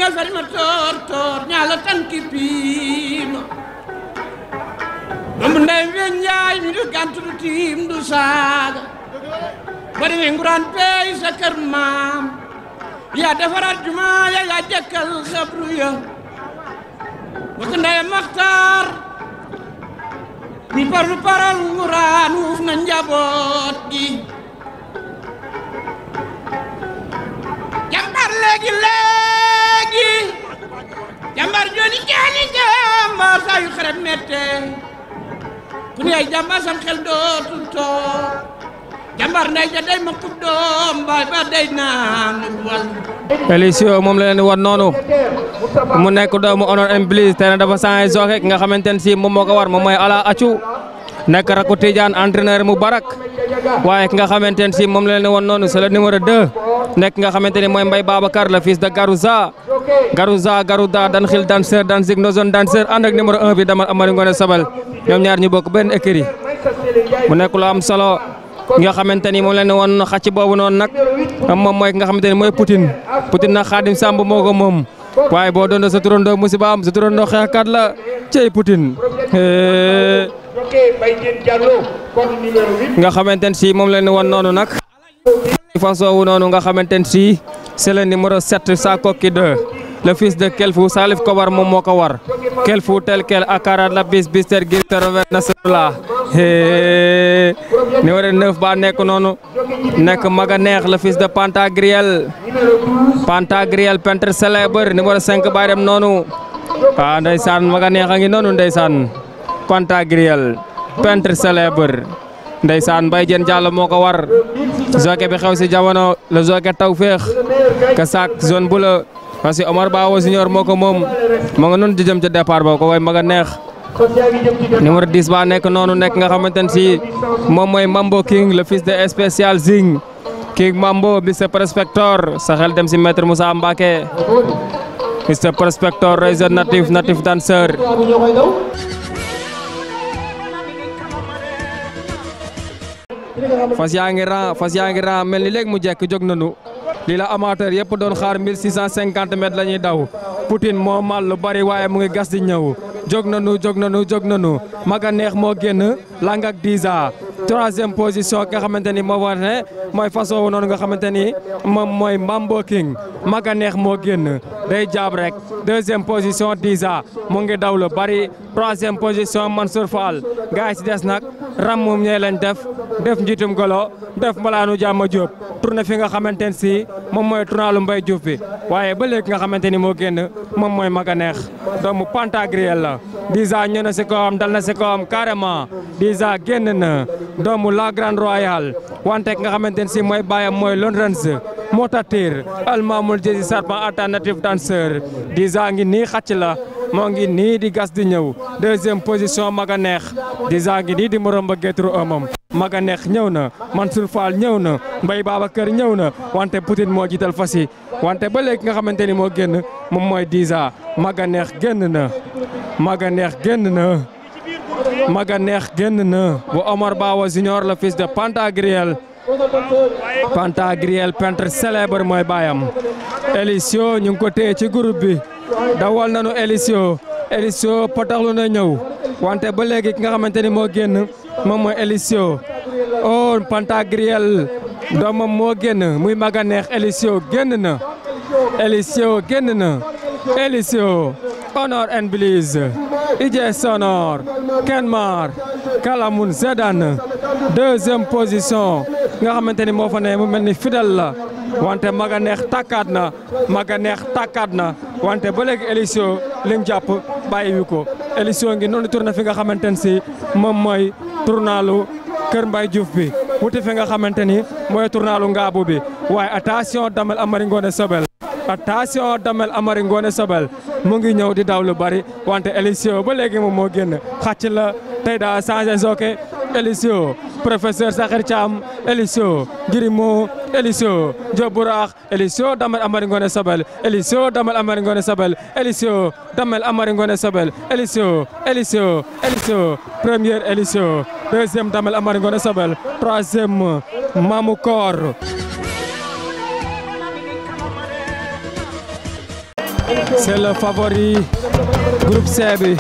ñal farima tor ñala tan ki pima dum ndey we ñay mi du gantu du tim du saga bari we nguran pey sa kër maam ya defarat juma ya jekkal xabru ya bok ndey Maxtaar mi parlu paral nguran uf na njaboot gi jambar léegi jambar joni jani jambar saa yu xareb mette ku ne ay jambar sam xel dootul toog jambar nday ja day makub doom baay ba day naan wal Elisio moom la leen wan noonu mu nekk doomu Honor and Bliss te ne dafa changé joxe nga xamante ne si moom moo ko war moom mooy Ala Accu nekk rakku Tidiane entraîneur mu barak waaye ki nga xamante ne si moom la leen wan noonu c'est le numéro 2 nekk nga xamante ni mooy Mbaye Babacar le fils de Garouza dan xil danseur dan zig nozone danseur ànd ak numéro 1 bi Damal Amari Ngone Sobel ñoom ñaar ñu bokk benn écurie mu nekk lu am solo nga xamante ni moom leen woon xacc boobu noonu nag moom mooy nga xamante ni mooy Poutine nag Xaadim Samb moo ko moom waaye boo doon sa turandoo musiba am sa turandoo xeexkat la cey Poutine nga xamante ni si moom leen woon noonu nag façon wu noonu nga xamante ni si c'est le numéro 7 sa kokki 2 le fils de Kelfou Salif Kobar moom moo ko war Kelfou tel quel akara la bis ter gir te revers nasrullah numéro 9 ba nekk noonu nekk maga neex le fils de Pantagriel peintre célèbre numéro 5 ba dem noonu ndeysaan maga neex a ngi noonu ndeysaan Pantagriel peintre célèbre ndeysaan Mbaye Diène Diallo moo ko war jockey bi xew si jamono le jockey Tawfekh ka sak zone bu la parce que Omar Bawo Junior moo ko moom moo nga noonu di jëm ca départ ba ko koy maga neex numéro 10 ba nekk noonu nekk nga xamante ne si moom mooy Mambo King le fils de spécial Zing King Mambo Mr Prospector sa xel dem si maître Moussa Mbacké Mr Prospector réseau natif danseur fas yaa ngi ran mel ni léegi mu jekk jóg nañu lii la amateur yëpp doon xaar 1650 mètres la ñuy daw Poutine moo mal lu bari waaye mu ngi gas di ñëw jóg nañu maga neex moo génn lang ak 10 ans 3e position nga xamante ni moo war ne mooy façon wu noonu nga xamante ni moom mooy Mambo King maga neex moo génn day jaab rek 2e position 10 ans mu ngi daw lu bari 3e position Mansour Fall gars yi ci des nag ram moom ñee lañ def njiitum golo def mbalaanu jàmma Diop tourné fi nga xamante ne si moom mooy tournalu Mbaye Diouf bi waaye ba léegi nga xamante ni moo génn moom mooy maga neex doomu Pantagriel la 10 ans ñëw na si kawam dal na si kawam carrément 10 ans génn na doomu la Grande Royale wante nga xamante ne si mooy baayam mooy Londrens Motatir almamul jési serpent alternative danseur 10 ans ngi nii xacc la moo ngi nii di gas di ñëw 2e position maga neex 10 ans ngi nii di morom ba gétru ëmam maga neex ñëw na Mansour Fall ñëw na Mbaye Babacar ñëw na wante Poutine moo jiital fas yi wante ba léegi nga xamante ni moo génn moom mooy 10 ans maga neex génn na bu Omar Bawo Junior le fils de Pantagriel peintre célèbre mooy baayam Elisio ñu ngi ko téye ci groupe bi dawal nañu Elisio potaxlu na ñëw wante ba léegi ki nga xamante ni moo génn moom mooy Elisio Pantagriel doomam moo génn muy maga neex Elisio génn na Honor and Bliss Ije Sonor Kenmar Kalamun Zedan 2e position nga xamante ni moo fa ne mu mel ni fidèle la wante maga neex takkaat na wante ba léegi Elisio lim jàpp bàyyi wi ko Elisio ngi noonu tourné fi nga xamante ne si moom mooy tournalu Kër Mbaye Diouf bi wuti fi nga xamante ni mooy tournalu Ngaabu bi waaye attention Damel Amari Ngone Sobel mu ngi ñëw di daw lu bari wante Elisio ba léegi moom moo génn xàcc la tey daa changé jockey Elisio professeur Sakhir Thiam Elisio Girimo Elisio Diop Bourax Elisio Damel Amari Ngone Sobel Elisio Damel Amari Ngone Sobel Elisio première Elisio 2e Damel Amari Ngone Sobel 3e Mamou Kor c'est le favori groupe C bi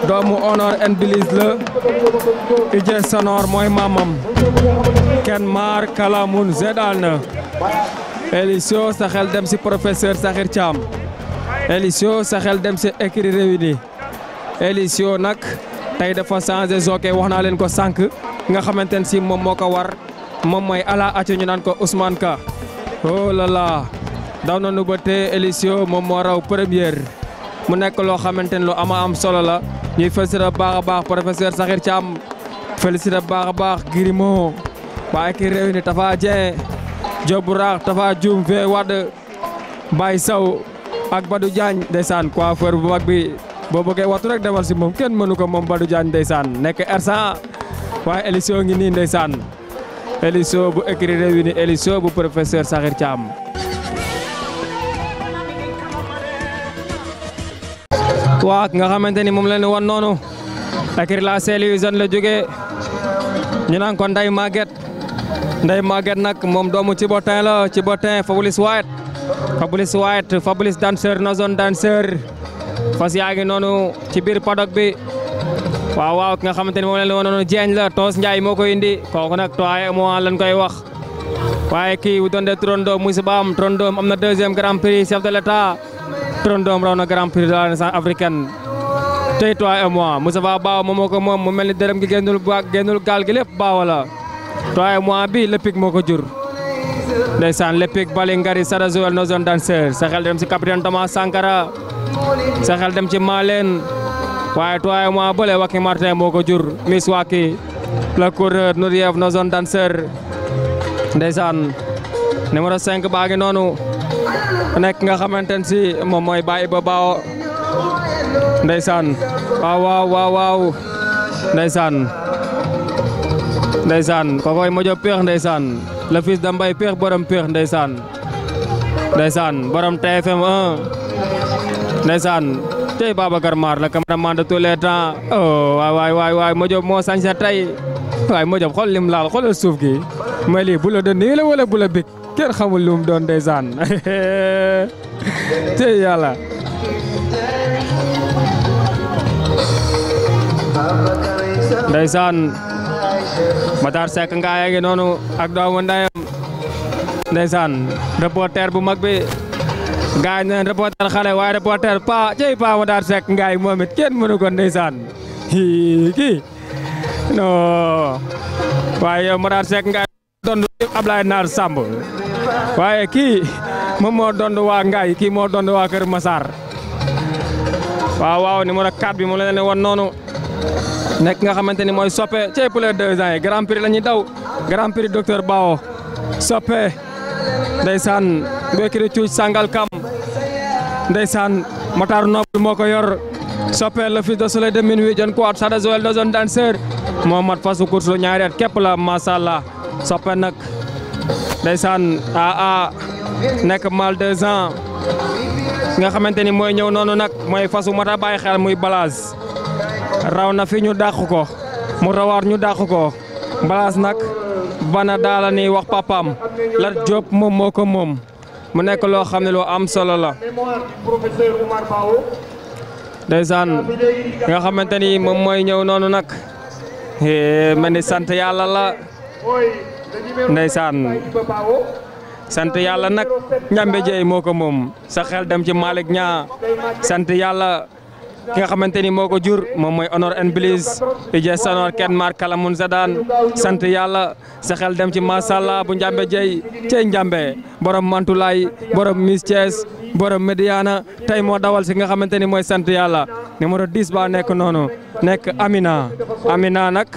doomu Honor and Belize la Ije Sonor mooy mamam Ken Mar Kalamun Zedal na Elisio sa xel dem ci professeur Sakhir Thiam Elisio sa xel dem ci écrit réuni Elisio nag tey dafa changé jockey wax naa leen ko sànq nga xamante ne si moom moo ko war moom mooy ala accu ñu naan ko Ousmane Ka oh là là daw na nu ba tey Elisio moom moo raw première mu nekk loo xamante ne lu ama am solo la ñuy félicité baax a baax professeur Sakhir Thiam félicité baax a baax Girimo waa écrit réuni Tafa Dieng Diop Raax Tafa Dioum Ve Wade Baye Sow ak Badou Diagne ndeysaan coiffeur bu mag bi boo bëggee wattu rek demal si moom kenn mënu ko moom Badou Diagne ndeysaan nekk R100 waaye Elisio ngi nii ndeysaan Elisio bu écrit réuni Elisio bu professeur Sakhir Thiam waa nga xamante ni moom la ñu wan noonu écrit la Saint-Louisien la jógee ñu naan ko Ndeye Maguette nag moom doomu Cibotin la Cibotin Fabrice White Fabrice danseur na zone danseur fas yaa ngi noonu ci biir paddock bi waaw nga xamante ni moom la ñu wan noonu Dieng la Toos Ndiaye moo koy indi kooku nag 3 mois lañ koy wax waaye kii wu doon de Trondom musibaam Trondom am na 2e grand prix chef de l'État Trondom raw na grand prix de la Renaissance africaine tey 3 mois Moussa Baaw moom moo ko moom mu mel ni dërëm gi génnul gaal gi lépp baaw la 3 mois bi Lepic moo ko jur ndeysaan Lepic Bali Ngari Sada Joel no zone danseur sa xel dem ci capitaine Thomas Sankara sa xel dem ci Malen waaye 3 mois bële Wacky Martin moo ko jur Miss Wacky le coureur Nouriev no zone danseur ndeysaan numéro 5 baa ngi noonu nekk nga xamante ne si moom mooy Baye Iba Bao ndeysaan waaw ndeysaan kokoy mojo peex ndeysaan le fils de Mbaye peex borom peex ndeysaan borom TFM 1 ndeysaan tey Babacar Mar le cameraman de tous les temps oh waay mojo moo sañse tey waay mojo xool lim laal xoolal suuf gi may lii bu la de nii la wala bu la big kenn xamul lu mu doon ndeysaan tey yàlla ndeysaan Matar Seck ngaaya ngi noonu ak doomu ndayam ndeysaan reporter bu mag bi gaay neen reporter xale waaye reporter pa cey pa Matar Seck ngaay moom it kenn mënu ko ndeysaan kii non waaye yow Matar Seck ngaay doon Ablaye Naar Samb waaye kii moom moo doon waa ngaay kii moo doon waa Kër Massar waaw numéro 4 bi moom la leen wan noonu nekk nga xamante ni mooy soppe ci pour les 2 ans yi grand prix la ñuy daw grand prix docteur Bao soppe ndeysaan bekiri cuuj sangal kam ndeysaan Matar Noble moo ko yor soppe le fils de soleil de minuit jon ko at Sada Joel no zone danseur moo mat fasu course lu ñaari at képp la mashallah soppe nag ndeysaan aa nekk mal 2 ans nga xamante ni mooy ñëw noonu nag mooy fasu mata bàyyi xel muy Balaz raw na fi ñu dàq ko mu rawaat ñu dàq ko Balaz nag bana daala ni wax papaam Lat Diop moom moo ko moom mu nekk loo xam ne lu am solo la ndeysaan nga xamante ni moom mooy ñëw noonu nag mel ni sant yàlla la ndeysaan sant yàlla nag Njambe Jeey moo ko moom sa xel dem ci Malick Ñaa sant yàlla ki nga xamante ni moo ko jur moom mooy Honor and Belize Ije Sonor Ken Mar Kalamun Zadaan sant yàlla sa xel dem ci masalla bu Njambe Jeey cey Njambe borom Mantulaay borom Miss Thiès borom Mediana tey moo dawal si nga xamante ni mooy sant yàlla numéro 10 ba nekk noonu nekk Amina nag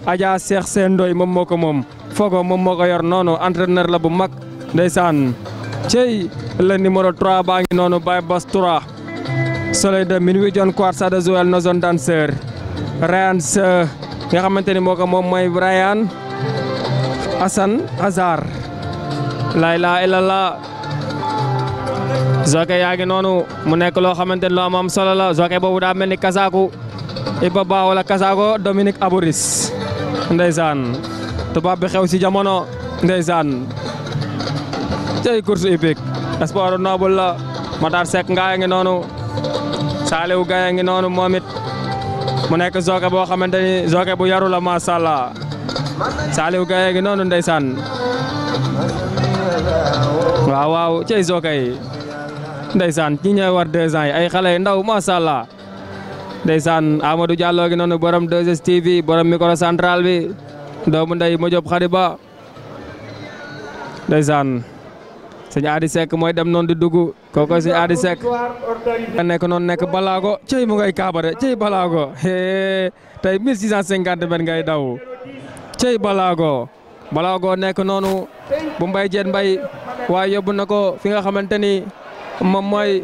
Adja Cheikh Seen Ndoy moom moo ko moom Fogo moom moo ko yor noonu entraîneur la bu mag ndeysaan cey le numéro 3 baa ngi noonu Baye Bass 3 soleil de minuit jon quart Sada Joel no zone danseur Ryan nga xamante ni moo ko moom mooy Ryan Hassan Hazard la ilaha illallah jockey yaa ngi noonu mu nekk loo xamante ni lu am solo la jockey boobu daa mel ni Kasaaku Iba Ba wala Kasaago Dominique Aboris ndeysaan tubaab bi xew ci jamono ndeysaan cey course hippique sport noble la Matar Seck ngaaya ngi noonu Saliou Gaye ngi noonu moom it mu nekk jockey boo xamante ni jockey bu yaru la macha allah Saliou Gaye ngi noonu ndeysaan waaw cey jockey yi ndeysaan ñi ñooy war 2 ans yi ay xale yu ndaw macha allah ndeysaan Amadou Diallo ngi noonu borom 2STV borom micro central bi doomu ndey mo job xadi ba ndeysaan sëñ Adi Seck mooy dem noonu di dugg kooku sëñ Adi Seck nekk noonu nekk Balago cey mu ngay kaaba de cey Balago tey 1650 mètres ngay daw cey Balago nekk noonu bu mbay jeet mbay waaye yóbbu na ko fi nga xamante ni moom mooy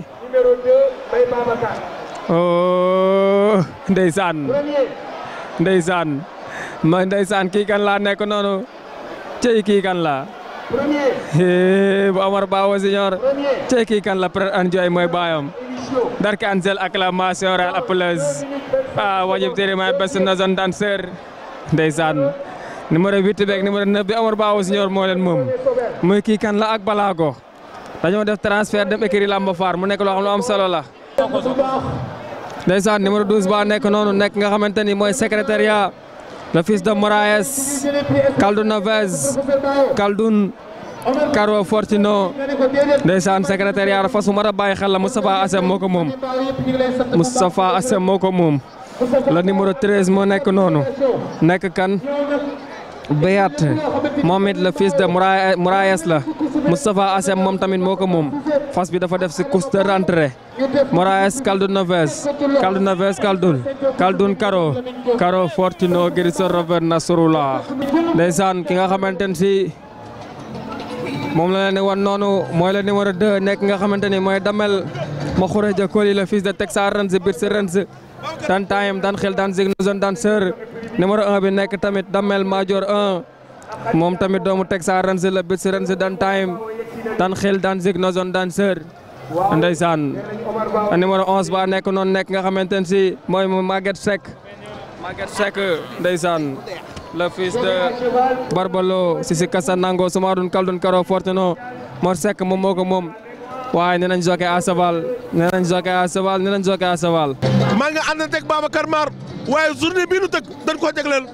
ndeysaan kii kan la nekk noonu cey kii kan la bu Omar Bawo Senior cey kii kan la Pret Anjoy mooy baayam darke Ansel acclamation royal applause wajib tiri may best nation danseur ndeysaan numéro 8 beeg numéro 9 bi Omar Bawo Senior moo leen moom muy kii kan la ak Balago dañoo def transfert dem écurie Lamba Faar mu nekk loo xam lu am solo la ndeysaan numéro 12 ba nekk noonu nekk nga xamante ni mooy secrétariat le fils de Moraes Kaldoun Neves Kaldoun Karo Fortino ndeysaan secrétariat fasu mara bàyyi xel la Moustapha Assem moo ko moom Moustapha Assem moo ko moom le numéro 13 moo nekk noonu nekk kan Béat moom it le fils de Moraes la Moustapha Assem moom tamit moo ko moom fas bi dafa def si course de rentrée Moraes Kaldoun Neves Kaldoun Karo Fortino Grisor Robert Nasrullah ndeysaan ki nga xamante ne si moom la leen wan noonu mooy le numéro 2 nekk nga xamante ni mooy Damel Makhouredia Koli le fils de Texas Rens Birse Rens dan tayem dan xel dan zig zone dan seur numéro 1 bi nekk tamit Damel Major 1 moom tamit doomu Texas Rens la Birse Rens dan tayem dan xel dan zig zone dan seur ndeysaan numéro 11 ba nekk noonu nekk nga xamante ne si mooy Maguette Seck ndeysaan le fils de Barbalo Sisi Kasanango Soumadoun Kaldoun Karo Fortino Mor Seck moom moo ko moom waaye nee nañ jockey à cheval maa ngi àndanteeg Babacar Mar waaye journée bii nu tëgg dañ koo jagleel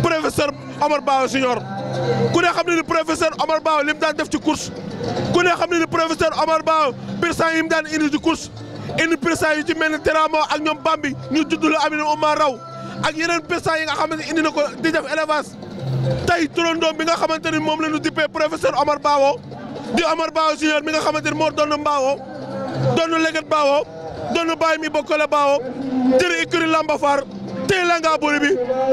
professeur Omar Bawo Senior ku ne xam ne ni professeur Omar Bawo lim daan def ci course ku ne xam ne ni professeur Omar Bawo persan yi mu daan indi ci course indi persan yu ci mel ni Teramo ak ñoom Bambi ñu juddulu Amina Oumar Raw ak yeneen persan yi nga xamante ni indi na ko di def élevage tey turandoom bi nga xamante ni moom la ñu dippee professeur Omar Bawo di Omar Bawo Senior mi nga xamante ni moo doon Mbawo doon Leget Bawo doon bàyyi mi bokkale Bawo jëri écurie Lamba Faar tey la ngaa bëri bi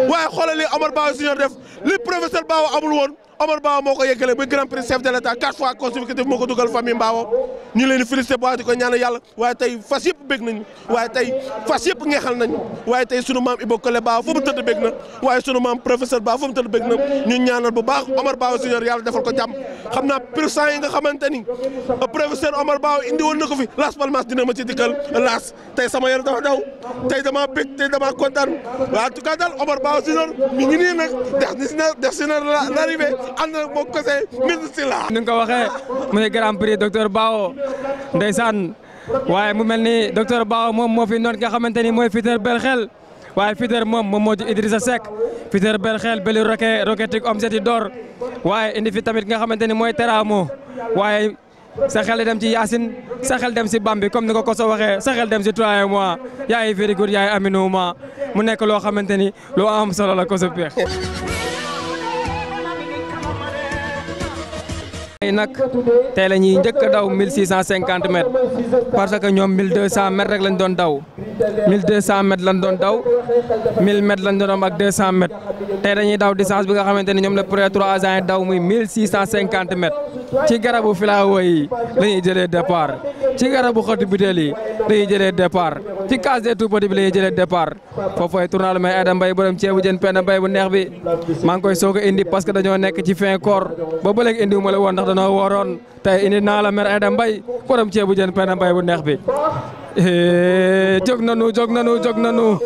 waaye xoolal li Omar Bawo Senior def li professeur Bawo amul woon Omar Bawo moo ko yeggale muy grand prix chef de l'état 4 fois consécutif moo ko dugal famille Bawo ñu leen di félicité bu baax di ko ñaanal yàlla waaye tey fas yëpp bég nañu waaye tey fas yëpp ngeexal nañu waaye tey sunu maam Ibo Kole Bawo fu mu tëdd bég na waaye sunu maam professeur Bawo fu mu tëdd bég na ñu ñaanal bu baax Omar Bawo Senior yàlla defal ko jàmm xam naa pourcent yi nga xamante ni professeur Omar Bawo indi woon na ko fi Las Palmas dina ma ci dikkal Las tey sama yaram dafa daw tey damaa bég tey damaa kontaan waaye en tout cas daal Omar Bawo Senior mi ngi nii nag def si na l'arrivée ànd na moo ko see ministre la ni nga ko waxee muy grand prix docteur Bawo ndeysaan waaye mu mel ni docteur Bawo moom moo fi noon nga xamante ni mooy Fiteur Belxel waaye Fiteur moom moo ci Idrissa Seck Fiteur Belxel Beli Roketik Omseti Dor waaye indi fi tamit nga xamante ni mooy Teramo waaye sa xel dem ci Yacine sa xel dem si Bambi comme ni ko Koso waxee sa xel dem si 3 mois yaay very good yaay Aminou ma mu nekk loo xamante ni lu am solo la Koso Peex nag tey la ñuy njëkk a daw 1650 mètres parce que ñoom 1200 mètres rek lañ doon daw 1200 mètres lañ doon daw 1000 mètres lañ doon ak 200 mètres tey dañuy daw distance bi nga xamante ni ñoom la pré 3 agents yi daw muy 1650 mètres ci garabu filaawo yi la ñuy jëlee départ ci garabu xottu butéel yi la ñuy jëlee départ ci case des tout petits bi la ñuy jëlee départ foofu tournal may Aïda Mbaye borom ceebu jën Penda Mbaye bu neex bi maa ngi koy soog a indi parce que dañoo nekk ci fin koor ba ba léegi indi wu ma la woon ndax dañoo wooroon tey indi naa la mère Aïda Mbaye borom ceebu jën Penda Mbaye bu neex bi jóg nanu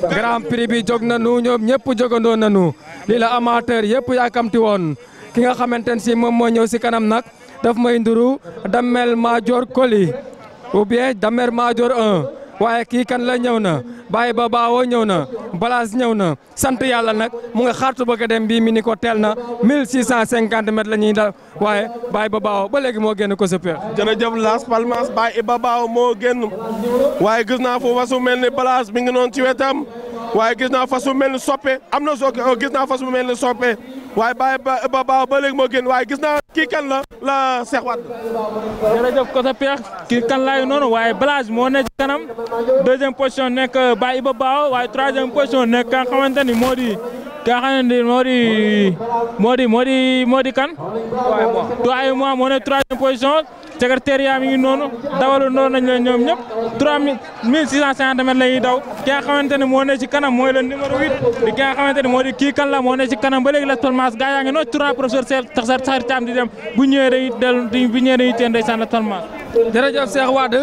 grand prix bi jóg nanu ñoom ñëpp jógandoo nanu lii la amateur yëpp yaakamti woon ki nga xamante ne si moom moo ñëw si kanam nag daf may nduru Damel Major Koli ou bien Damer Madior 1 waaye kii kan la ñëw na Baye ba Baawo ñëw na Blaze ñëw na sant yàlla nag mu nga xartu bëgg a dem bii mi ni ko teel na 1650 mètres la ñuy dal waaye Baye ba Baawo ba léegi moo génn ko sa peex. jërëjëf Las Palmas Baye ba Baawo moo génn waaye gis naa fu fasu mel ni Blaze mi ngi noonu ci wetam waaye gis naa fasu mel ni soppe am na soo gis naa fasu mel ni soppe waaye Baye ba Baawo ba léegi moo génn waaye gis naa kii kan la Cheikh Wade. jërëjëf ko sa peex kii kan laay noonu waaye Blaze moo ne ci kanam deuxième position nekk Baye ba Baawo waaye troisième position nekk ka nga xamante ni moo di kan. waaye moo ne troisième position secrétariat mi ngi noonu dawalu noonu nañ leen ñoom ñëpp 3650 mètres la ñuy daw ki nga xamante ne moo ne ci kanam mooy le numéro 8 di ki nga xamante ne moo di kii kan la moo ne ci kanam ba léegi Las Palmas gaa yaa ngi noonu tournoi professeur Sakhir Thiam di dem bu ñëwee dañuy teen ndeysaan Las Palmas. jërëjëf Cheikh Wade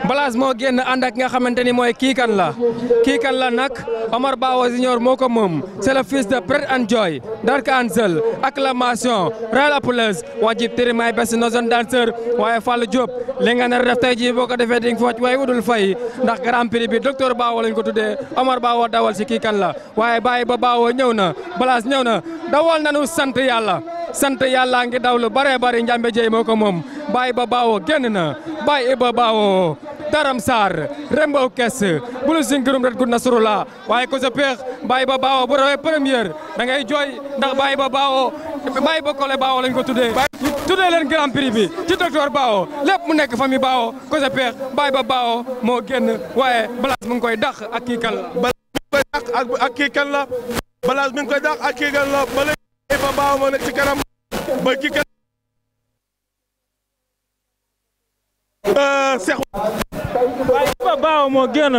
Blaze moo génn ànd ak nga xamante ni mooy kii kan la nag Omar Bawo Junior moo ko moom c'est le fils de Pret and Joy Dark Ansel acclamation royal applause wajib tirimay best nozon danseur waaye Fallou Diop li nga nar def tey jii boo ko defee di nga fa waaye udul fay ndax grand prix bi docteur Bawo lañ ko tuddee Omar Bawo dawal si kii kan la waaye Baye ba Bawo ñëw na Blaze ñëw na dawal nañu sant yàlla ngi daw lu bare bari Njambe Jeey moo ko moom Baye ba Bawo génn na Baye ba Bawo Daram Sarr Rembo Kes bulu singirum ret gud Nasrullah waaye ko sa peex Baye ba Bawo bu rawee première da ngay jooy ndax Baye ba Bawo Baye ba Kole Bawo lañ ko tuddee leen grand prix bi ci docteur Bawo lépp mu nekk famille Bawo ko sa peex Baye ba Bawo moo génn waaye Blaze mu ngi koy dàq ak kii kan la Blaze mi ngi koy dàq ak kii kan la ba léegi ba Bawo moo nekk ci kanam ba kii kan Baye ba Baawo moo génn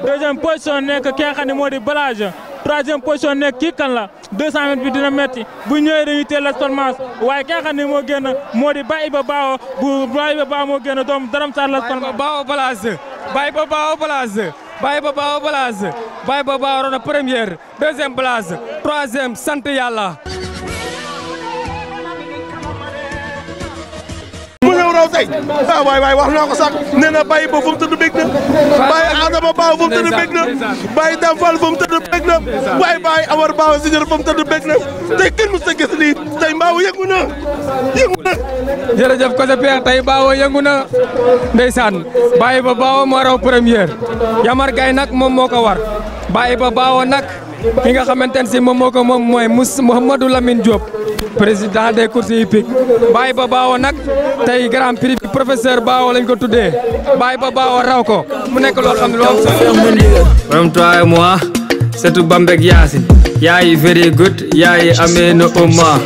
deuxième position nekk ki nga xam ne moo di Blaze troisième position nekk kii kan la 200 mètres bi dina metti bu ñëwee dañuy teel Las Palmas waaye ki nga xam ne moo génn moo di Baye ba Baawo Baye ba Baawo moo génn doomu Daram Sarr Las Palmas. Baye ba Baawo Blaze Baye ba Baawo roon na première deuxième Blaze troisième sant yàlla. raw tey waay wax naa ko sax nee na Baye ba fu mu tëdd bég na Baye Adama Bawo fu mu tëdd bég na Baye Dame Fall fu mu tëdd bég na waaye Baye Amar Bawo Junior fu mu tëdd bég na tey kenn mu sa gis lii tey Mbaaw yëngu na jërëjëf ko sa peex tey Bawo yëngu na ndeysaan Baye ba Bawo moo raw première Yamar Gaye nag moom moo ko war Baye ba Bawo nag ki nga xamante ne si moom moo ko moom mooy Mouhamadou Lamine Diop président des courses hippiques Baye ba Bawo nag tey grand prix bi professeur Bawo lañ ko tuddee Baye ba Bawo raw ko mu nekk loo xam ne loo am solo. Borom toi et moi surtout Bambek Yacine yaay very good yaay Amina Ouma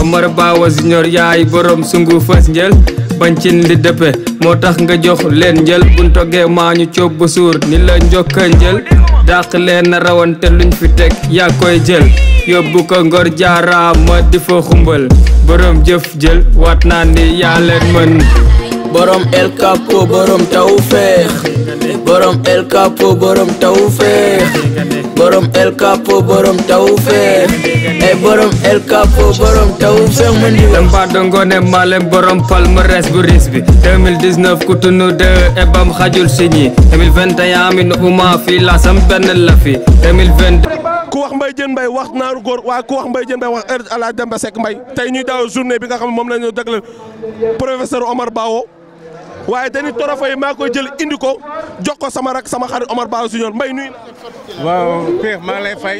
Omar Bawo Junior yaay borom sungu fës njël bañ cin li dëppe moo tax nga jox leen njël buñ toggee maa ñu coob ba suur ni la njokka njël dàq leen na rawante luñ fi teg yaa koy jël yóbbu ko ngor jaaraama di fa xumbal borom jëf jël waat naa ni yaa leen mën borom El Capo borom tawfeex borom El Capo borom tawfeex borom El Capo borom tawfeex ay borom El Capo borom tawfeex man di damba dongone malem borom palmarès bu ris bi 2019 ku tunu de ebam xajul si ñi 2021 mi nu uma fii la sam benn la fi 2022 ku wax Mbaye Diène Mbaye wax naaru góor waaye ku wax Mbaye Diène Mbaye wax Ala Demba Seck Mbaye tey ñuy daaw journée bi nga xam ne moom la ñu jagleel professeur Omar Bawo waaye dañuy trophée yi maa koy jël indi ko jox ko sama rak sama xarit Omar Bawo Junior Mbaye nuyu na. waaw Père maa ngi lay fay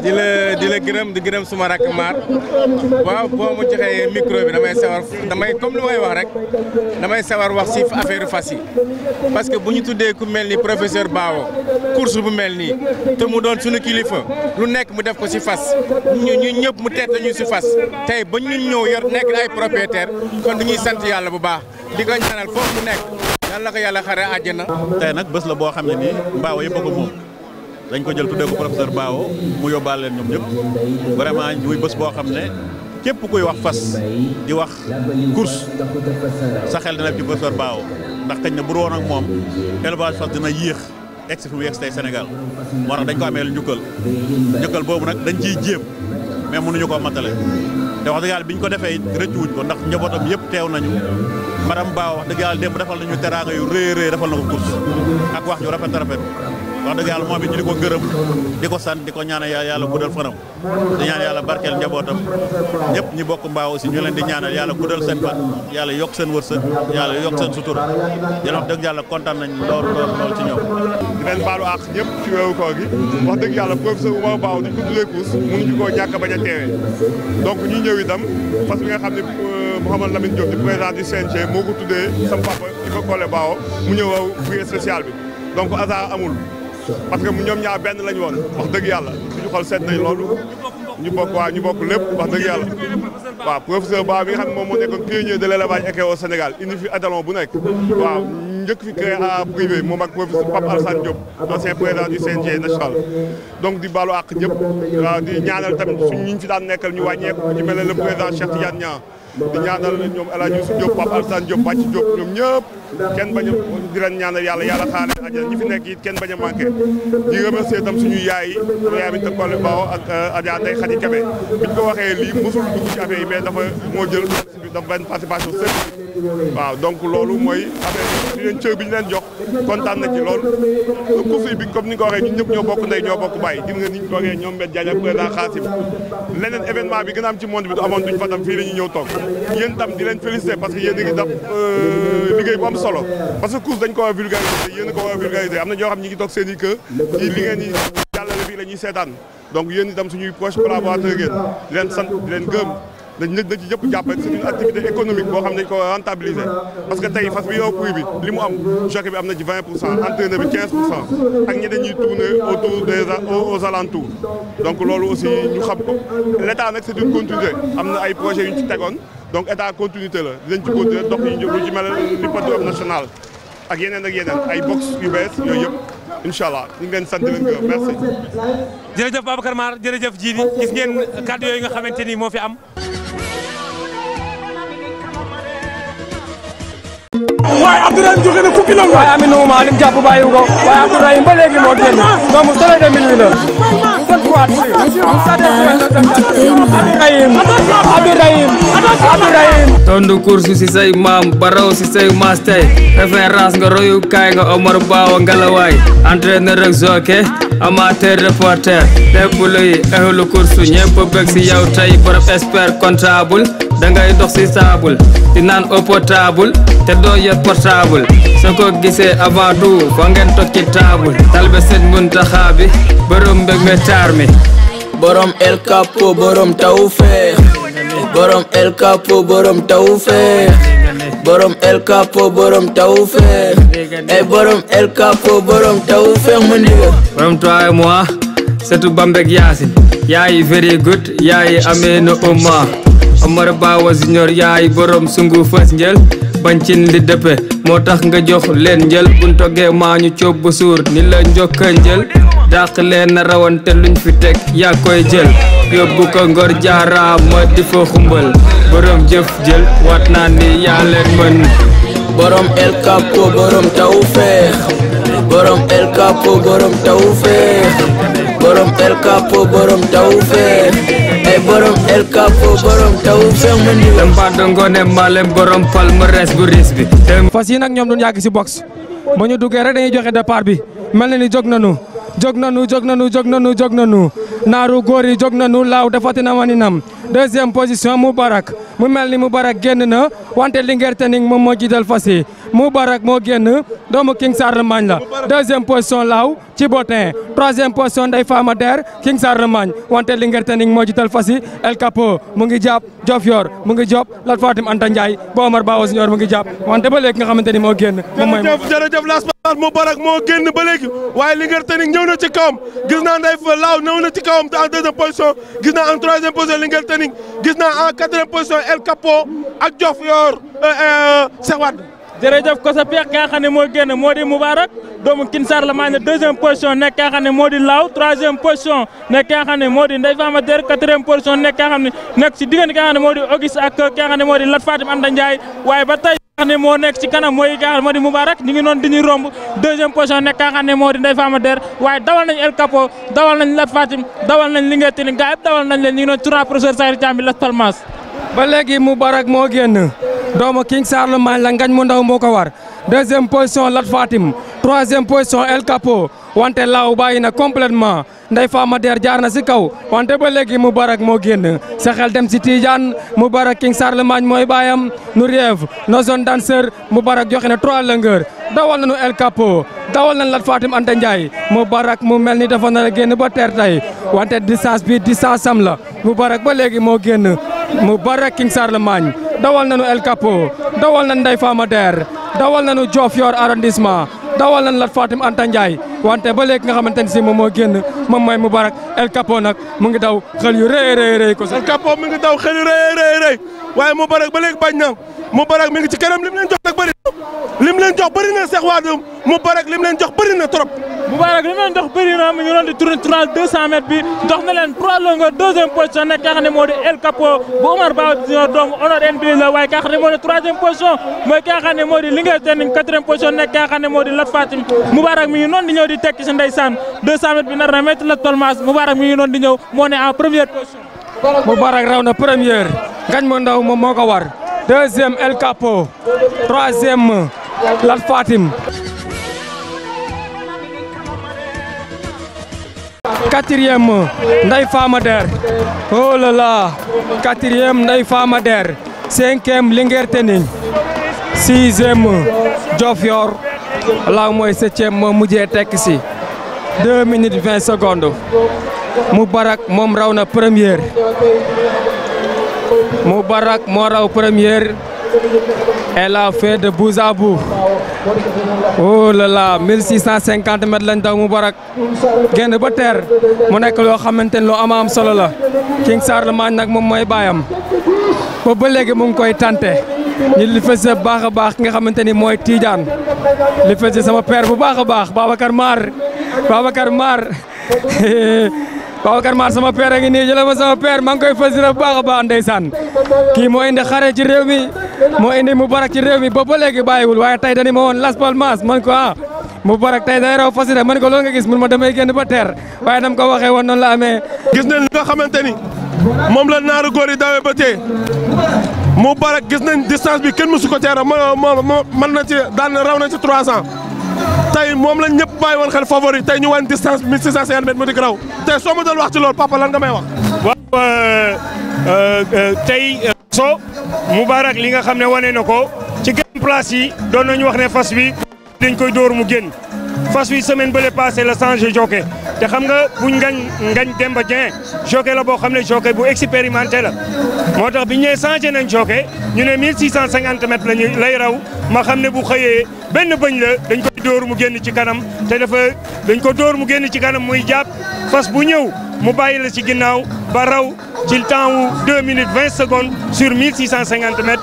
di la gërëm suma rak maar waaw boo mu joxee micro bi damay comme lu may wax rek damay sawar wax si affaire fas yi parce que bu ñu tuddee ku mel ni professeur Bawo course bu mel nii te mu doon suñu kilifa lu nekk mu def ko si fas ñu ñëpp mu teet ñu si fas tey ba ñu ñëw yor nekk ay propriétaire kon dañuy sant yàlla bu baax di ko ñaanal foofu mu nekk yàlla ko yàlla xare àjjana. tey nag bés la boo xam ne nii Bawo yëpp a ko moom dañ ko jël tuddee ko professeur Bawo mu yóbbaale leen ñoom ñëpp vraiment muy bés boo xam ne képp kuy wax fas di wax course sa xel dina ci professeur Bawo ndax xëy na bu woon ak moom élevage fas dina yéex egsi fi mu yegsi tey Sénégal moo tax dañ ko amee lu njukkal boobu nag dañ ciy jéem mais mënuñu koo matale te wax dëgg yàlla biñ ko defee rëcc wuñ ko ndax njabootam yëpp teew nañu madame Ba wax dëgg yàlla démb defal nañu teraanga yu rëy defal na ko course ak wax ju rafet wax dëgg yàlla moom it ñu di ko gërëm di ko sant di ko ñaanal yàlla guddal fanam di ñaan yàlla barkeel njabootam ñëpp ñi bokk Mbao aussi ñu leen di ñaanal yàlla guddal seen fan yàlla yokk seen wërsëg yàlla yokk seen sutura yéen wax dëgg yàlla kontaan nañ lool ci ñoom. di leen baalu àq ñëpp ci weeru koor gi wax dëgg yàlla professeur Oumar Bao duñ ko tuddee course mënuñu koo ñàkk bañ a teewee donc ñu ñëw itam parce que nga xam ne Mouhamed Lamine Diop di président du CNG moo ko tuddee sama papa Iba Collé Bao mu ñëw prix spécial bi donc hasard amul parce que ñoom ñaar benn lañu woon wax dëgg yàlla suñu xol seet nañ loolu ñu bokk lépp wax dëgg yàlla waaw professeur Ba bi nga xam ne moom moo nekkoon pionnier de l'élevage équin au Sénégal indi fi étalon bu nekk waaw njëkk fi créé à privé moom ak professeur Pape Alassane Diop ancien président du CNG national donc di baalu àq ñëpp waaw di ñaanal tamit suñ ñu fi daan nekkal ñu wàññeeku ñu mel ne le président Cheikh Tidiane Niang di ñaanal ñoom El Hadj Youssou Diop Pape Alassane Diop Bàcc Diop ñoom ñëpp kenn bañ a di leen ñaanal yàlla xaar leen àjjana ñi fi nekk it kenn bañ a manqué di remercier itam suñu yaay yi yaay bi Collé Bao ak Adja Ndeye Khady Kébé biñ ko waxee lii mosul dugg ci affaire yi mais moo jël dafa benn participation sëñ waaw donc loolu mooy affaire yi leen cër bi ñu leen jox kontaan na ci lool course bi comme ni nga ko waxee ñun ñëpp ñoo bokk ndey ñoo bokk bàyyi gis nga ni ñu ko waxee ñoom Mbène Diagne ak président Khassim leneen événement bi gën a am ci monde bi du amoon duñ fa tam fii la ñuy ñëw toog yéen tam di leen féliciter parce que yéen a ngi def liggéey bu am solo parce que course dañ ko war a vulgariser yéen a ko war a vulgariser am na ñoo xam ñi ngi toog seen i kër ci li ngeen di jàllale fii la ñuy seetaan donc yéen itam suñuy proche collaborateur ngeen di leen sant di leen gërëm dañ ci yëpp jàppale c'est une activité économique boo xam ne dañ ko rentabiliser parce que tey fas bi yow prix bi li mu am jockey bi am na ci 20% entraîneur bi 15% ak ñeneen ñuy tourner autour des aux alentours donc loolu aussi ñu xam ko l'état nag c'est une continuité am na ay projets yu ñu ci tegoon donc état continuité la dinañ ci continuer dox yi lu ci mel l'hippodrome national ak yeneen ay box yu bees yooyu yëpp incha allah ñu ngi leen sant leen gërëm merci. jërëjëf Babacar Mar jërëjëf Djily gis ngeen kàddu yooyu nga xamante ni moo fi am. waaye Abdourahim joxe na fukki nangu. waaye Amina Ouma lim jàpp bàyyi ko waaye Abdourahim ba léegi moo génn doomu soleil de minuit la mu gën kuwaat Abdourahim tondu course si say maam baraw si say maas tey référence nga royu kaay nga Omar Bao ngalawaay entraîneur ak jockey amateur reporter lépp luy ehlu course ñëpp bëgg si yow tey borom expert comptable dangay dox si saabul di naan eau potable te doo yor portable soo ko gisee avant tout fa ngeen toog ci table talbe seen Muntaxa bi borom mbég me taar mi borom El Capo borom tawfeex borom El Capo borom tawfeex borom El Capo borom tawfeex ay borom El Capo borom tawfeex mu ndiga borom toi et moi surtout Bambek Yacine yaayi very good yaayi Amina Ouma Omar Bao Junior yaay borom sungu fas njël bañ cin li dëppe moo tax nga jox leen njël buñ toggee maa ñu coob bu suur ni la njokka njël dàq leen na rawante luñ fi teg yaa koy jël yóbbu ko ngor jaaraama di fa xumbal borom jëf jël wat naa ni yaa leen mën borom El Capo borom tawfeex borom El Capo borom tawfeex borom El Capo borom tawfeex ay borom El Capo borom tawfeex mu ndiga dem ba ngoone mbalem borom palmarès bu ris bi fas yi nag ñoom duñ yàgg si box ba ñu duggee rek dañuy joxe départ bi mel na ni jóg nanu naaru góor yi jóg nanu laaw defati na waninam deuxième position Moubarak mu mel ni Moubarak génn na wante Linguère Tening moom moo jiital fas yi Moubarak moo génn doomu King Charlemagne la deuxième position laaw ci botin troisième position Ndeye Fama Der King Charlemagne wante Linguère Tening moo jiital fas yi El Capo mu ngi jàpp Diofior mu ngi job Lat Fatim Anta Ndiaye ba Omar Bao Junior mu ngi jàpp wante ba léegi nga xamante ni moo génn jërëjëf Las Palmas Moubarak moo génn ba léegi waaye Linguère Tening ñëw na ci kawam gis naa Ndeye Fa laaw ñëw na ci kawam en deuxième position gis naa en troisième position Linguère Tening gis naa en quatrième position El Capo ak Diofior Cheikh Wade jërëjëf ko sa peex ka nga xam ne moo génn moo di Moubarak doomu King Charlemagne deuxième position nekk ka nga xam ne moo di Laaw troisième position nekk ka nga xam ne moo di Ndeye Fama Der quatrième position nekk ka nga xam ne nekk si diggante ka nga xam ne moo di Auguste ak ka nga xam ne moo di Lat Fatim Anta Ndiaye waaye ba tey xam ne moo nekk ci kanam mooy ki nga xam ne moo di Moubarak ñu ngi noonu di ñu romb deuxième position nekk nga xam ne moo di Ndeye Fama Der waaye dawal nañ El Capo dawal nañ Lat Fatim dawal nañ Linguère Tening gaa yëpp dawal nañ leen ñu ngi noonu tournoi professeur Sakhir Thiam bi Las Palmas. ba léegi Moubarak moo génn doomu King Charlemagne la ngañ mu ndaw moo ko war deuxième position Lat Fatim troisième position El Capo wante laaw bàyyi na complètement Ndeye Fama Der jaar na si kaw wante ba léegi Moubarak moo génn sa xel dem si Tidiane Moubarak King Charlemagne mooy baayam nu rêve no zone danseur Moubarak joxe na 3 longueurs dawal nañu El Capo dawal nañ Lat Fatim Anta Ndiaye Moubarak mu mel ni dafa nar a génn ba teer tey wante distance bi distance am la Moubarak ba léegi moo génn Moubarak King Charlemagne dawal nañu El Capo dawal nañ Ndeye Fama Der dawal nañu Diofior arrondissement dawal nañ Lat Fatim Anta Ndiaye wante ba léegi nga xamante ne si moom moo génn moom mooy Moubarak El Capo nag mu ngi daw xel yu rëy ko El Capo mi ngi daw xel yu rëy waaye Moubarak ba léegi bañ na Moubarak mi ngi ci kanam lim leen jox nag bëri lim leen jox bëri na Cheikh Wade Moubarak lim leen jox bëri na trop. Moubarak lim leen jox bëri na mu ngi doon di tourner 200 mètres bi dox na leen 3 longueurs deuxième position nekk nga xam ne moo di El Capo bu Omar Ba doomu Honor NB la waaye nga xam ne moo di troisième position mooy nga xam ne moo di Linguère Tening quatrième position nekk nga xam ne moo di Lat Fatim Moubarak mi ngi noonu di ñëw di tekki si ndeysaan 200 mètres bi nar na métti Las Palmas Moubarak mi ngi noonu di ñëw moo ne en première position. Moubarak raw na première ngañ mu ndaw moom moo ko war deuxième El Capo troisième Lat Fatim quatrième Ndeye Fama Der oh là là quatrième Ndeye Fama Der cinquième Linguère Tening sixième Diofior laaw mooy septième moo mujjee tekk si 2 minutes 20 secondes Moubarak moom raw na première Moubarak moo raw première elle a fait de bout à bout oh là là 1650 mètres lañ daw Moubarak génn ba teer mu nekk loo xamante ne loo am solo la King Charlemagne nag moom mooy baayam ba léegi mu ngi koy tante ñu li fës baax a baax nga xamante ni mooy Tidiane li fës sama père bu baax a baax Babacar Mar sama père a ngi nii jëlee ma sama père maa ngi koy fës bu baax a baax ndeysaan kii moo indi xare ci réew mi moo indi Moubarak ci réew mi ba léegi bàyyiwul waaye tey dañu ma woon Las Palmas man ko Moubarak tey day raw fas yi man ko loolu nga gis mun ma damay génn ba teer waaye dam ko waxee woon noonu la amee. gis nañ li nga xamante ni moom la naaru góor yi dawee ba tey Moubarak gis nañ distance bi kenn mësu ko teera mën na ci daan raw na ci 300 tey moom lañ ñëpp bàyyi woon xel favori tey ñu wan distance 1650 mètres mu di raw tey soo ma doon wax ci loolu papa lan nga may wax. waaw tey Moubarak li nga xam ne wane na ko ci grand place yi doon nañu wax ne fas bi dañ koy dóor mu génn fas wi semaine bële passé la changé jockey te xam nga buñ ngañ Demba Dieng jockey la boo xam ne jockey bu expérimenté la moo tax bi ñu nee changé nañ jockey ñu ne 1650 mètres lay raw ma xam ne bu xëyee benn bëñ la dañ koy dóor mu génn ci kanam te dañ ko dóor mu génn ci kanam muy jàpp fas bu ñëw mu bàyyi la ci ginnaaw ba raw ci temps wu 2 minutes 20 secondes sur 1650 mètres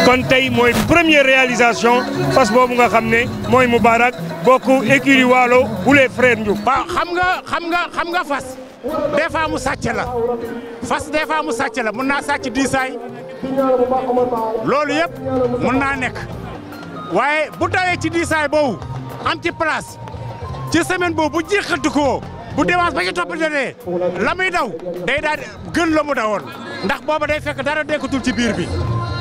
kon tey mooy première réalisation fas boobu nga xam ne mooy Moubarak bokk écurie Waalo bu les frères Ndiouk. waaw xam nga fas des fois mu sàcc la fas des fois mu sàcc la mun naa sàcc diisaay loolu yëpp mun naa nekk waaye bu dawee ci diisaay boobu am ci place ci semaine boobu bu jeexantu ko bu déwénee ba ci toppatee la muy daw day daal gën la mu dawoon ndax booba day fekk dara dekkatul ci biir bi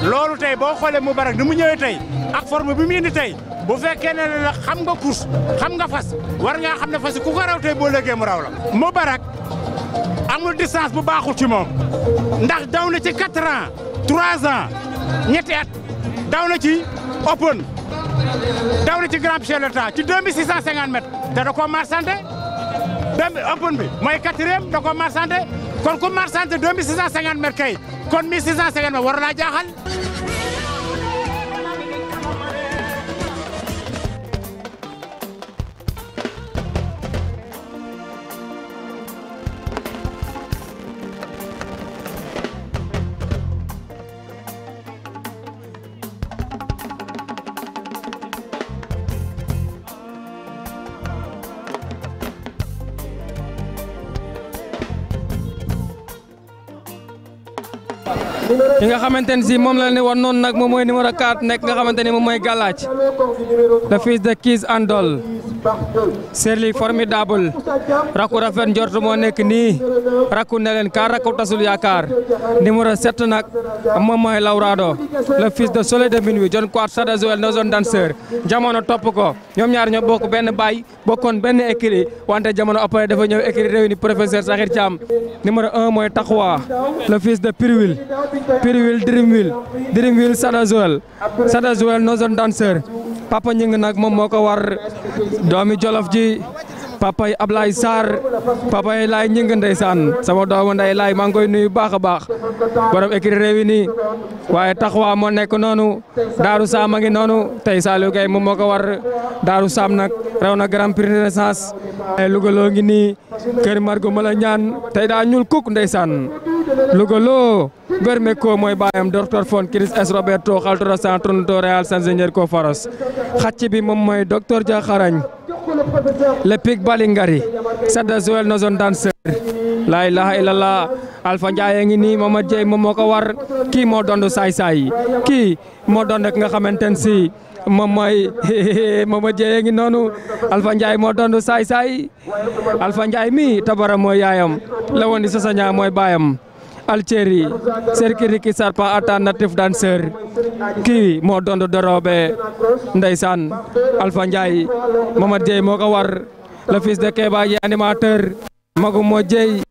loolu tey boo xoolee Moubarak ni mu ñëwee tey ak forme bi mu indi tey bu fekkee ne la xam nga course xam nga fas war ngaa xam ne fas ku ko raw tey boo léegee mu raw la. Moubarak amul distance bu baaxul ci moom ndax daw na ci 4 ans 3 ans ñetti at daw na ci open daw na ci grand chef de l'État ci 2650 mètres te da koo marchandé open bi mooy 4e da koo marchandé kon ku marchandé 2650 mètres kay kon 1650 mètres war naa jaaxal. ki nga xamante ne si moom la ne woon noonu nag moom mooy numéro 4 nekk nga xamante ne moom mooy Galaaj le fils de Kiss Andol Serli formidable rakku rafet njort moo nekk nii rakku ne leen ka rakku tasul yaakaar numéro 7 nag moom mooy Laurado le fils de Soleil de Minuit John Quart Sada Joel no zone danseur jamono topp ko ñoom ñaar ñoo bokk benn baay bokkoon benn écrit wante jamono après dafa ñëw écrit réuni professeur Sakhir Thiam numéro 1 mooy Taxwa le fils de Pirwil Dreamwil Sada Joel no zone danseur papa ñing nag moom moo ko war doomi Jolof ji papa yi Ablaye Sarr papa yi laay ñing ndeysaan sama doomu nday laay maa ngi koy nuyu baax a baax borom écrit réuni waaye Taxwa moo nekk noonu Daaru Saam a ngi noonu tey Saliou Gueye moom moo ko war Daaru Saam nag raw na Grand Prix Renaissance Louga loo ngi nii kër Margo Mala ñaan tey daa ñuul kuk ndeysaan Louga loo Bermeco mooy baayam docteur Fon Chris S Roberto Xaltoro Centro Real Ingenieur ko Faros xacc bi moom mooy docteur Dia Xarañ le pic Balingari Sada Joel no zone danseur la ilaha illallah Alpha Ndiaye ngi nii Mamad Dieye moom moo ko war kii moo doon saay-saay kii moo doon rek nga xamante ne si moom mooy Mamad Dieye ngi noonu Alpha Ndiaye moo doon saay-saay Alpha Ndiaye mi tabara mooy yaayam la woon di Sasaña mooy baayam Alceri Serkiriki Sarpa Ata natif danseur kii moo doon dorobe ndeysaan Alpha Ndiaye Mamad Dieye moo ko war le fils de Keba yi animateur magu moo Dieye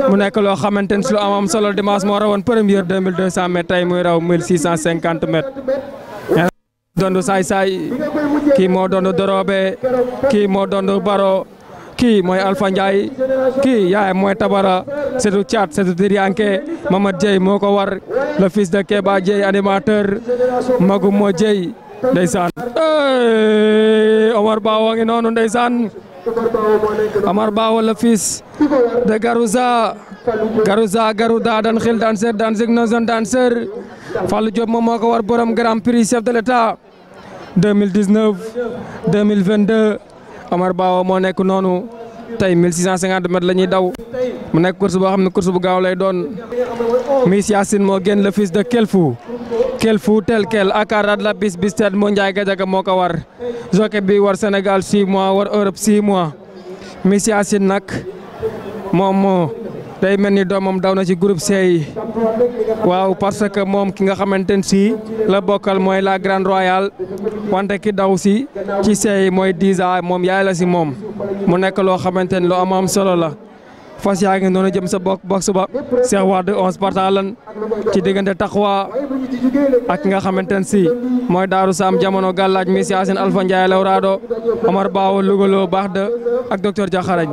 mu nekk loo xamante ne su am solo dimanche moo rawoon première 2200 mètres tey muy raw 1650 mètres doon saay-saay kii moo doon dorobe kii moo doon baro kii mooy Alpha Ndiaye kii yaay mooy tabara setu caat setu diriyanke Mamad Dieye moo ko war le fils de Keba Dieye animateur magu moo Dieye ndeysaan Omar Bawo ngi noonu ndeysaan Omar Bawo le fils de Garouza dan xil danseur dan zig no zone danseur Fallou Diop moom moo ko war borom Grand Prix chef de l'État 2019 2022 Omar Bawo moo nekk noonu tey 1650 mètres la ñuy daw mu nekk course boo xam ne course bu gaaw lay doon Miss Yacine moo génn le fils de Kelfou tel quel akarat la bis ted moo Ndiaye Gadiaga moo ko war jockey bi war Sénégal 6 mois war Europe 6 mois Miss Yacine nag moom day mel ni doomam daw na ci groupe C waaw parce que moom ki nga xamante ne si la bokkal mooy la Grande Royale wante ki daw si ci C mooy 10 ans moom yaay la si moom mu nekk loo xamante ne lu am solo la fas yaa ngi noonu jëm sa box ba Cheikh Wade 11 partant lan ci diggante Taxwa ak nga xamante ne si mooy Daaru Saam jamono Galaaj Miss Yacine Alpha Ndiaye Laurado Omar Bawo Louga loo baax de ak docteur Dia Xarañ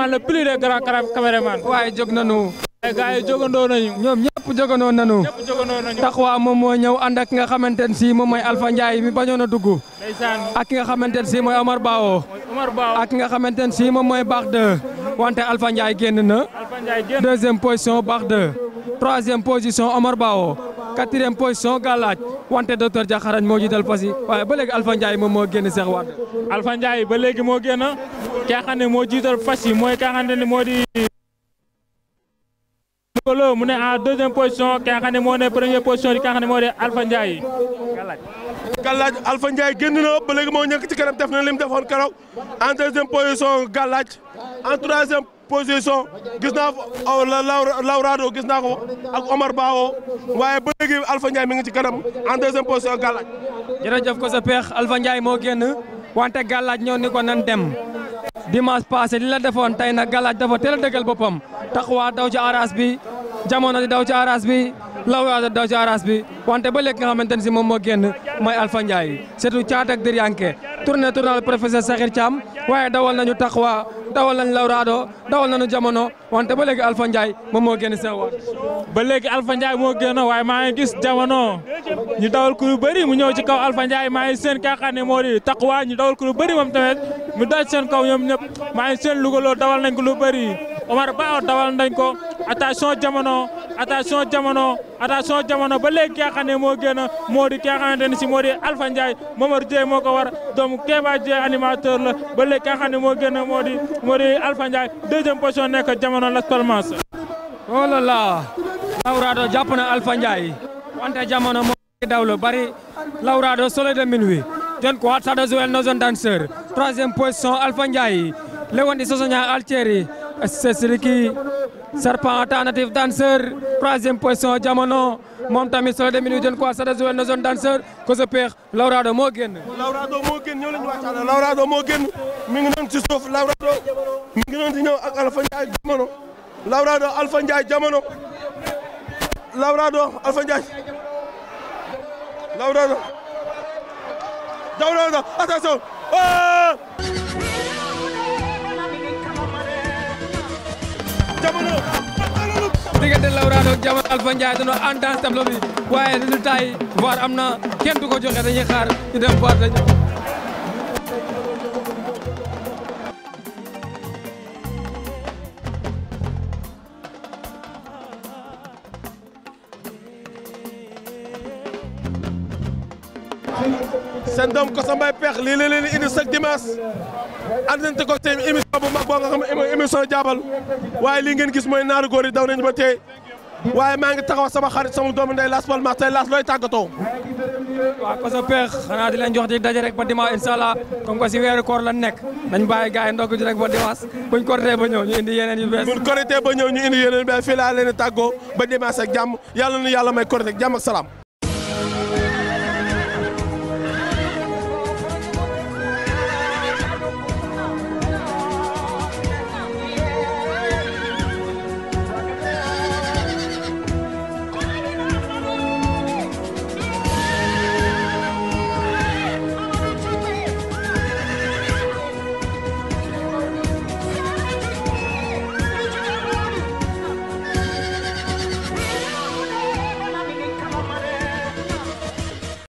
le plus de grand caméraman waaye jóg nañu ay gars yi jógandoo nañu ñoom ñëpp jógandoo nañu Taxwa moom moo ñëw ànd ak nga xamante ne si moom mooy Alpha Ndiaye mi bañoon a dugg ak ki nga xamante ne si mooy Omar Bawo ak ki nga xamante ne si moom mooy baax de wante Alpha Ndiaye génn na deuxième position baax de troisième position Omar Bawo quatrième position Galaaj wante docteur Dia Xarañ moo jiital fas yi waaye ba léegi Alpha Ndiaye moom moo génn Cheikh Wade Alpha Ndiaye ba léegi moo génn ki nga xam ne moo jiital fas yi mooy ki nga xam ne moo di Louga mu ne en deuxième position ki nga xam ne moo ne première position di ki nga xam ne moo di Alpha Ndiaye Galaaj Alpha Ndiaye génn na ba léegi moo ñëkk ci kanam def na lim defoon keroog en deuxième position Galaaj en troisième position gis naa fa Laurado gis naa ko ak Omar Bawo waaye ba léegi Alpha Ndiaye mi ngi ci kanam en deuxième position Galaaj. jërëjëf ko sa peex Alpha Ndiaye moo génn wante Galaaj ñoo ni ko nan dem dimanche passé li la defoon tey nag Galaaj dafa teel a dëggal boppam Taxwa daw ci aras bi jamono di daw ci aras bi Laurado daw ci aras bi wante ba léegi nga xamante ne si moom moo génn mooy Alpha Ndiaye surtout caat ak diryanke tournal professeur Sakhir Thiam waaye dawal nañu Taxwa dawal nañu Laurado dawal nañu jamono wante ba léegi Alpha Ndiaye moom moo génn Cheikh Wade ba léegi Alpha Ndiaye moo génn waaye maa ngi gis jamono ñu dawal ku lu bëri mu ñëw ci kaw Alpha Ndiaye maa ngi seen ka xam ne moo di Taxwa ñu dawal ku lu bëri moom tamit mu dal seen kaw ñoom ñëpp maa ngi seen Louga loo dawal nañ ko lu bëri Omar Ba dawal nañ ko attention jamono attention jamono ba léegi ki nga xam ne moo génn moo di ki nga xamante ne si moo di Alpha Ndiaye Momar Dieye moo ko war donc Kéba Dieye animateur la ba léegi ki nga xam ne moo génn moo di Alpha Ndiaye deuxième position nekk jamono Las Palmas. oh là là Laurado jàpp na Alpha Ndiaye wante jamono moo ngi daw lu bari Laurado solo de minuit jon ko Sada Joel no zone danseur troisième position Alpha Ndiaye Lewondi Sosoña Altieri Sesriki Serpent alternative danseur troisième position jamono moom tamit solo de minuit jon ko Sada Joel no zone danseur ko sa peex Laurado moo génn ñoo lañu wàccaale Laurado moo génn mi ngi noon ci suuf Laurado mi ngi noon di ñëw ak Alpha Ndiaye jamono Laurado Alpha Ndiaye jamono Laurado Alpha Ndiaye Laurado attention jamono diggante Laurado ak jamono Alpha Ndiaye dañoo en danse tableau bi waaye résultat yi VAR am na kenn du ko joxe dañuy xaar ñu dem VAR dañu seen doom Kosa Mbaye peex lii la leen indi chaque dimanche àndante ko seen émission bu mag boo nga xam ne émission jaabal waaye lii ngeen gis mooy naaru góor yi daw nañu ba tey waaye maa ngi taxaw sama xarit sama doomu ndey Las Palmas tey Las looy tàggatoo. waaw Kosa peex xanaa di leen jox di daje rek ba dimanche incha allah comme que si weeru koor la nekk nañ bàyyi gars yi ndogg ji rek ba dimanche buñ korité ba ñëw ñu indi yeneen yu bees. buñ korité ba ñëw ñu indi yeneen yu bees fii laa leen tàggoo ba dimanche ak jàmm yàlla nu yàlla may korité ak jàmm ak salaam.